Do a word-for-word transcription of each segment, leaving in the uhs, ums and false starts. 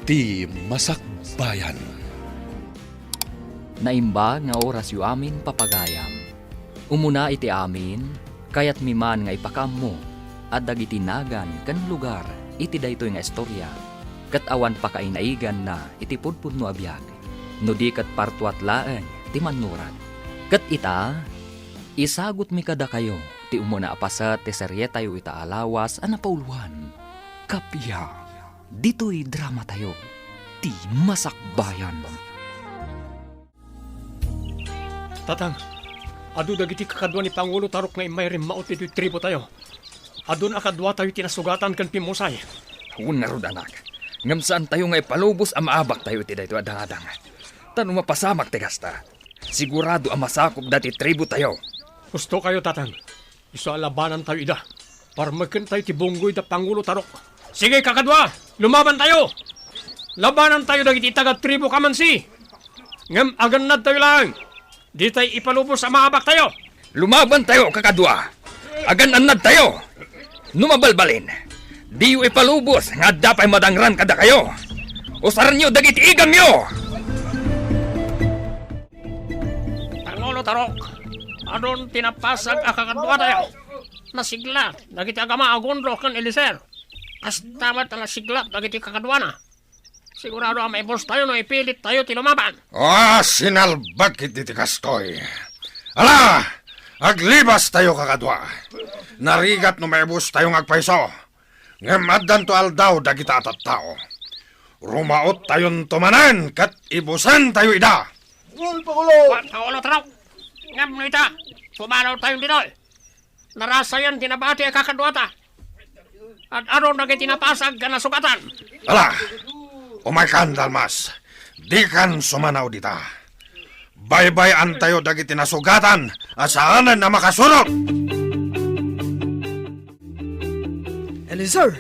Ti Masakbayan. Naimbag nga orasyo amin, papagayam. Umuna iti amin, kayatmi man nga ipakaammo a dagiti nagan ken lugar iti daytoy nga istorya ket awan pakainaiganna iti pudpudno a biag, no di ket partuat laeng ti mannurat. Ket ita, isagutmi kadakayo ti umuna a paset ti serietayo ita a lawas a napauloan, Kappia. Ditoy dramatayo, Ti Masakbayan. Tatang, adu dagiti kakadua ni Pangulo Tarok nga immay rimmaot iti tribotayo. Adun a kaduatayo ti nasugatan ken pimmusay. Wen ngarud, anak, ngem saantayo nga ipalubos a maabaktayo iti daytoy a dangadang. Ta no mapasamak ti kasta, sigurado a masakop dati tribotayo. Husto kayo, Tatang. Isu a labanantayo ida. Parmekentayo ti bunggoy da Pangulo Tarok. Sige, kakadua! Lumabantayo! Labanantayo dagiti taga-tribo Kamansi! Ngem agannadtayo laeng. Ditay ipalubos a maabaktayo. Lumabantayo, kakadua! Agannadtayo! No mabalbalin, diyo ipalubos nga adda pay madangran kadakayo. Usaranyo dagiti igamyo! Pangulo Tarok, adun ti napasag a kakaduatayo. Nasiglat dagiti agama a Gondro ken Eliezer. Kasta met a nasiglat dagiti kakaduana. Sigurado a maibustayo no ipilittayo ti lumaban. Ah, sinalbag iti ti kastoy. Ala, aglibastayo, kakadua. Narigat no maibustayo nga agpayso. Ngem addanto aldaw dagita a tattao. Rumaottayonto manen ket ibusentayo ida. Gol, Pangulo! Wa-, Pangulo Tarok! Ngem no ita, pumanawtayon ditoy. Narasayan ti nabati a kakaduata. Ad-adun dagiti napasag a nasugatan. Ala, umaykan, Dalmas. Dikan sumanaw dita. Baybay-antayo dagiti nasugatan a saanen a makasurot. Eliezer,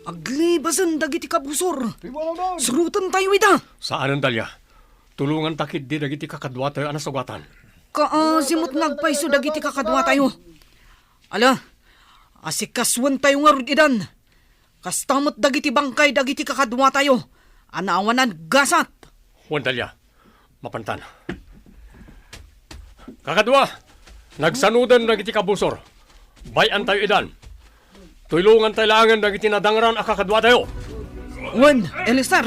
aglibasen dagiti kabusor. Surotentayo ida. Saanen, Dalia. Tulonganta ketdi dagiti kakaduatayo a nasugatan. Kaasi met nga agpayso dagiti kakaduatayo. Ala, asikasuentayo ngarud idan. Kasta met dagiti bangkay dagiti kakaduatayo a naawanan gasat. Wen, Dalia, mapantan. Kakadua, nagsanoden dagiti kabusor. Bay-antayo idan. Tulongantayo laengen dagiti nadangran a kakaduatayo. Wen, Eliezer.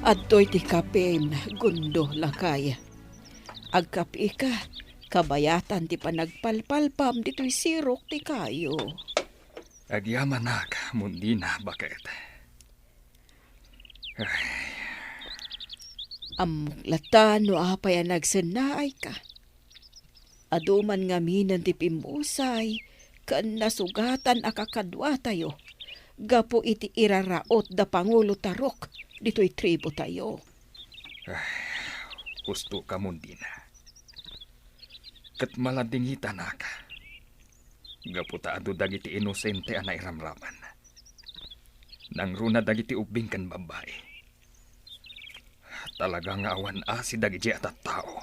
Adtoy ti kapim, Gondo, lakay. Agkapika, kabayatan ti panagpalpalpam ditoy sirok ti kayo. Agyamanak, Mondina, baket. Ay. Ammok latta no apay a nagsennaayka. Adu man ngaminen ti pimmusay ken nasugatan a kakaduatayo gapu iti iraraot da Pangulo Tarok ditoy tribotayo. Ay, husto ka, Mondina. Ket maladingitanak. Gapu ta adu dagiti inosente a nairamraman. Nangruna dagiti ubbing ken babbai. Talaga nga awan asi dagidiay a tattao.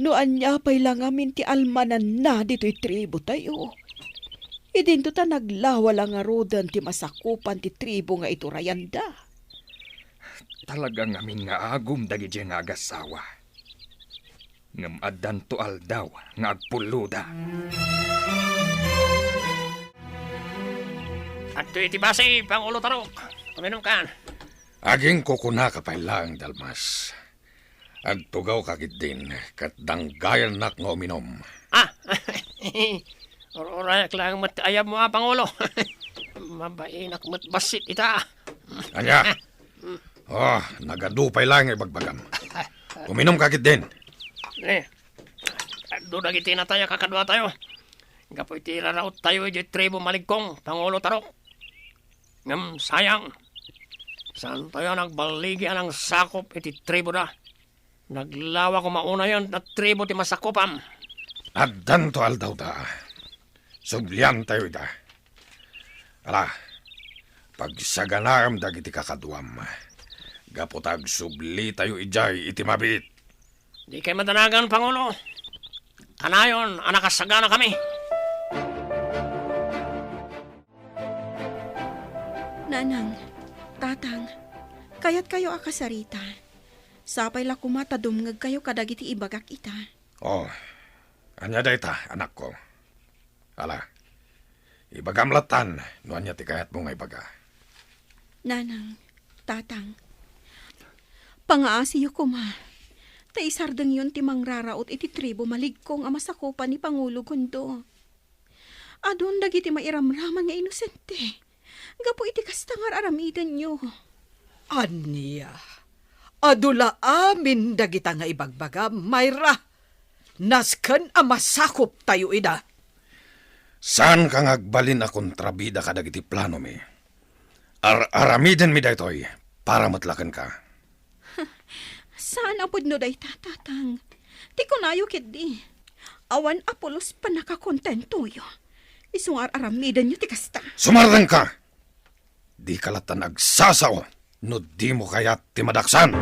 No ania pay la ngamin ti almananna ditoy tribotayo, idinto ta naglawa la ngaruden ti masakupan ti tribo nga iturayanda. Talaga ngamin nga agum dagidiay nga agassawa. Ngem addanto aldaw nga agpulloda. Adtoy iti basi, Pangulo Tarok. Uminumkan. Agingkukunaka pay laeng, Dalmas. Agtugawka ketdin, ket danggayannak nga uminum. Ah! Ur-urayak laeng met ti ayabmo, a, Pangulo. Mabainak met bassit ita. Ania? Oh, nagadu pay laeng nga ibagbagam. Uminumka ketdin. Eh, adu dagiti natay a kakaduatayo. Gapu iti raraottayo idiay tribo Maligkong, Pangulo Tarok. Ngem sayang, saantayo a nagballigi a nangsakop iti triboda. Naglawa koma unayen a tribo ti masakupam. Addanto aldawda. Subliantayo ida. Ala, pagsaganaem dagiti kakaduam. Gapu ta agsublitayo idiay iti mabiit. Dikay madanagan, Pangulo. Kanayon a nakasaganakami. Nanang, Tatang, kayatkayo a kasarita. Sapay la koma ta dumngegkayo kadagiti ibagak ita. Oh, ania dayta, anakko? Ala, ibagam lattan no ania ti kayatmo nga ibaga. Nanang, Tatang, pangaasiyo koma ta isardengyon ti mangraraot iti tribu Maligkong a masakupan ni Pangulo Gondo. Adun dagiti mairamraman nga inosente. Gapu iti kasta nga ar-aramidenyo. Ania? Adu la amin dagita nga ibagbagam, Myra. Nasken a masakuptayo ida. Saanka nga agbalin a kontrabida kadagiti planomi. Ar-aramidenmi daytoy para met la kenka. Saan a pudno dayta, Tatang. Ti kunayo ketdi, awan a pulos pannakakontentoyo. Isu nga ar-aramidenyo ti kasta. Sumardengka! Dika lattan agsasao no dimo kayat ti madaksan.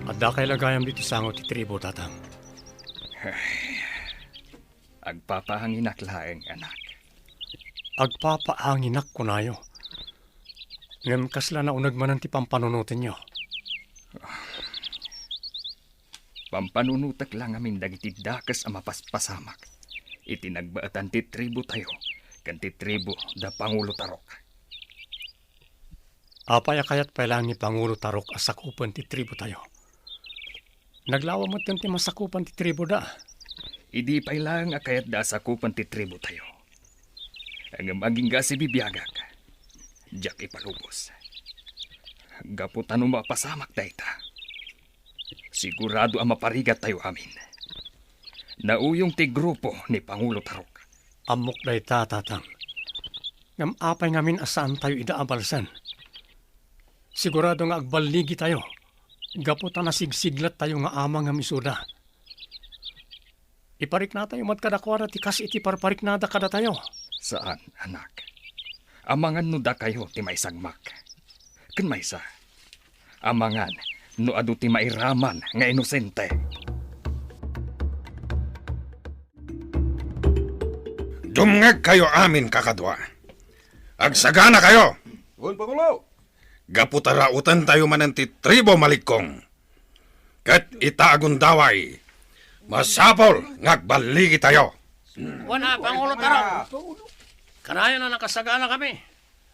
Addakay la gayam ditoy sango ti tribu, Tatang. Agpapaanginak laeng, anak. Agpapaanginak, kunayo. Ngem kasla nauneg manen ti pampanunotenyo. Pampanunotek la ngamin dagiti dakes a mapaspasamak iti nagbaetan ti tribu tayo ken ti tribu da Pangulo Tarok. Apay a kayat pay laeng ni Pangulo Tarok a sakupen ti tribu tayo? Naglawa metten ti masakupan ti tribu da. Idi pay laeng a kayatda a sakupan ti tribu tayo. Ngem agingga a sibibiagak, diak ipalubos. Gapu ta no mapasamak dayta, sigurado a maparigat tayo amin. Nauyong ti grupo ni Pangulo Tarok. Ammok dayta, Tatang. Ngem apay ngamin a saan tayo ida a balsen? Sigurado nga agballigi tayo, gapu ta nasigsiglet tayo nga ama ngem isuda. Iparikna tayo met kadakuada ti kas iti parpariknada kadatayo. Saan, anak. Amangan no dakayo ti maisagmak. Ken maysa, amangan no adu ti mairaman nga inosente. Dumngegkayo amin, kakadua. Agsaganakayo. Wen, Pangulo. Gapu ta rautentayo manen ti tribo Maligkong. Ket ita a gundaway, masapul nga agballigitayo. Wen a, Pangulo Tarok. Kanayon a nakasaganakami.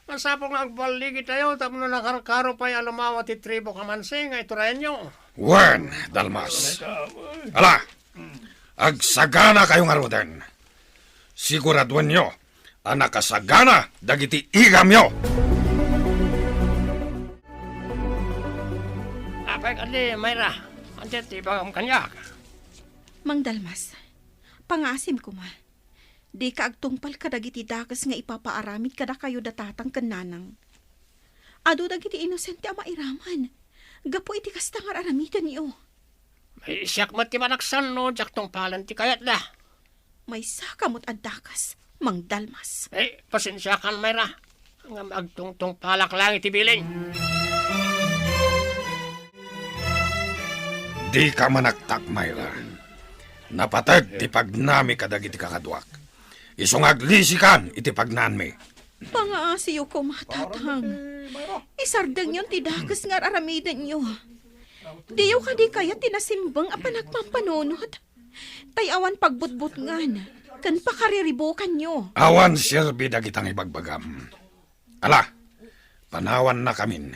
Masapul nga agballigitayo tapno nakarkaro pay a lumawa ti tribo Kamansi nga iturayanyo. Wen, Dalmas. Ala, agsaganakayo ngaruden. Siguraduenyo a nakasagana dagiti igamyo. Apay kadi, Myra? Ania ti ibagam kaniak? Mang Dalmas, pangaasim koma. Dika agtungpal kadagiti dakes nga ipapaaramid kadakayo da tatang ken nanang. Adu dagiti inosente a mairaman gapu iti kasta nga ar-aramidenyo. Ay, siak met ti manaksan no diak tungpalen ti kayatda. Maysaka met a dakes, Mang Dalmas. Eh, pasensiakan, Myra. Ngem agtungtungpalak laeng iti bilin. Dika manaktak, Myra. Napateg ti pagnami kadagiti kakaduak. Isu nga aglisikan iti pagnaanmi. Pangaasiyo koma, tatang. Isardengyon ti dakes nga ar-aramidenyo. Diyo kadi kayat ti nasimbeng a panagpampanunot? Tay awan pagbutbutngan ken pakariribukanyo. Awan serbi dagita nga ibagbagam. Ala, panawannakamin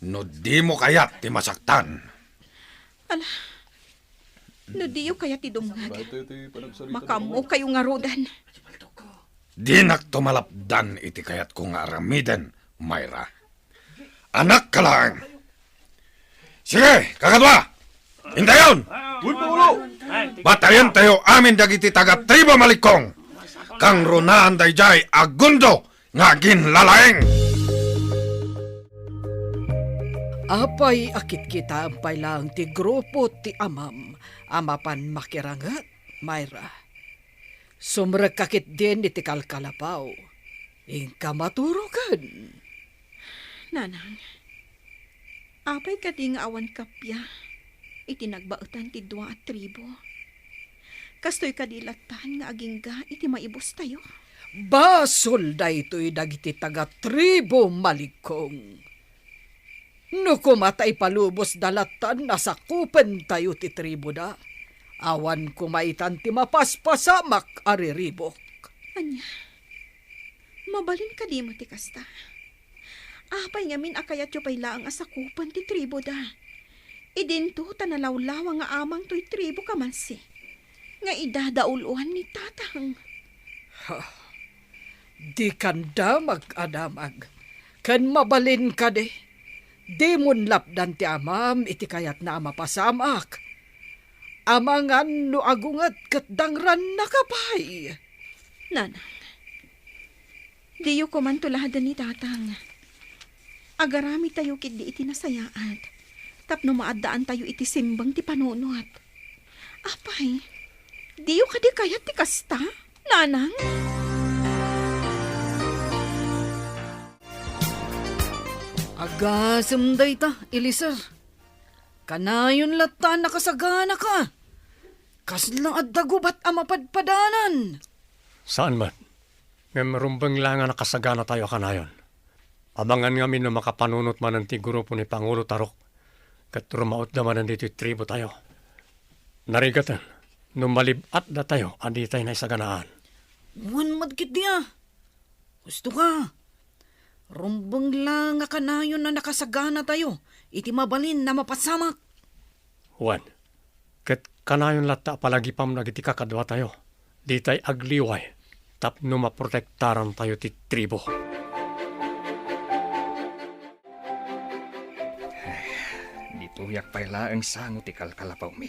no dimo kayat ti masaktan. Ala, no diyo kayat ti dumngeg, makaammokayo ngaruden. Dinakto malapdan iti kayatko nga aramiden, Myra. Anakka laeng. Sige, kakadua! Intayon! Uy, Pangulo! Batayentayo amin dagiti taga-tribu Malikong. Kangrunaan daydiay a gundo nga aginlalaing. Apay a kitkitaem pay laeng ti grupo ti amam a mapan makiranget, Myra? Sumrekka ketdin iti kalkalapaw. Inka maturoken. Nanang, apay kadi nga awan kappia iti nagbaetan ti dua a tribu? Kastoy kadi lattan nga agingga iti maibustayo? Basol daytoy dagiti taga-tribu Maligkong. No koma ta ipalubosda lattan a sakupentayo ti tribuda, awan koma itan ti mapaspasamak a riribuk. Ania? Mabalin kadi met ti kasta? Apay ngamin a kayatyo pay laeng a sakupen ti tribuda? Idinto ta nalawlawa nga amang toy tribu kamansi nga idadauluan ni Tatang. Ha, dikan damag a damag. Ken mabalin kadi, dimon lapdan ti amam iti kayatna a mapasamak. Amangan no agunget ket dangrannaka pay. Nanang, diyo koman tuladen ni Tatang. Agaramidtayo ketdi iti nasayaat tapno maaddaantayo iti simbang ti panunot. Apay, diyo kadi kayat ti kasta, Nanang? Agasem dayta, Eliezer. Kanayon latta a nakasaganaka. Kasla adda gubat a mapadpadanan. Saan met. Ngem rumbeng la nga nakasaganatayo a kanayon. Amangan ngamin no makapanunot manen ti grupo ni Pangulo Tarok ket rumautda manen ditoy tribotayo. Narigaten no malib-atdatayo a ditay naisaganaan. Wen met ketdi a. Husto ka. Rumbeng la nga kanayon a nakasaganatayo iti mabalin a mapasamak. Wen, ket kanayon latta a palagipam dagiti kakaduatayo, ditay agliway tapno maprotektarantayo ti tribo. Ditoyak pay laeng sango ti kalkalapawmi.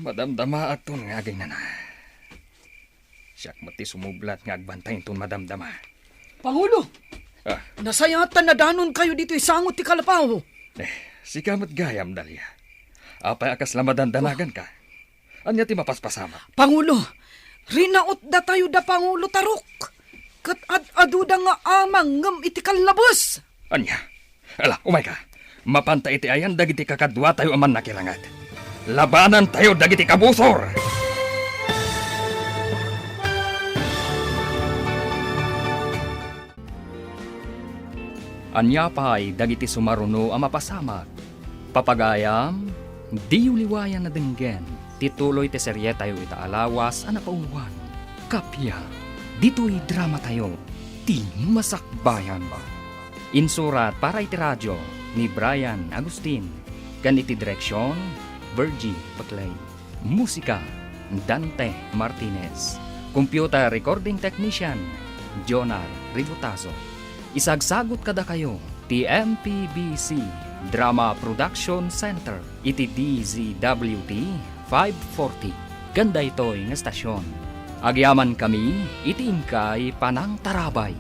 Madamdamaakton nga agaynana. Siak met ti sumublat nga agbantay inton madamdama. Pangulo! Ah. Nasayaat ta nadanonkayo ditoy sango ti kalapaw. Eh, sika met gayam, Dalia. Apay a kasla madandanaganka? Ania ti mapaspasamak? Pangulo, rinautdatayo da Pangulo Tarok. Ket ad-aduda nga amang ngem iti kallabes. Ania? Ala, umayka. Mapanta iti ayan dagiti kakaduatayo a mannakirangad. Labanantayo dagiti kabusor! Ania pay dagiti sumaruno a mapasamak? Papagayam, diyo liwayan a denggen ti tuloy ti serietayo ita a lawas a napauluan. Kappia, ditoy dramatayo, Ti Masakbayan. Insurat para iti radio ni Brian Agustin, ken iti direksion, Virgie Paclay. Musika, Dante Martinez. Computer recording technician, Jonar Ributazo. Isagsagut kadakayo ti M P B C Drama Production Center iti D Z W T five forty ken daytoy nga estasion. Agyamankami iti inkay panangtarabay.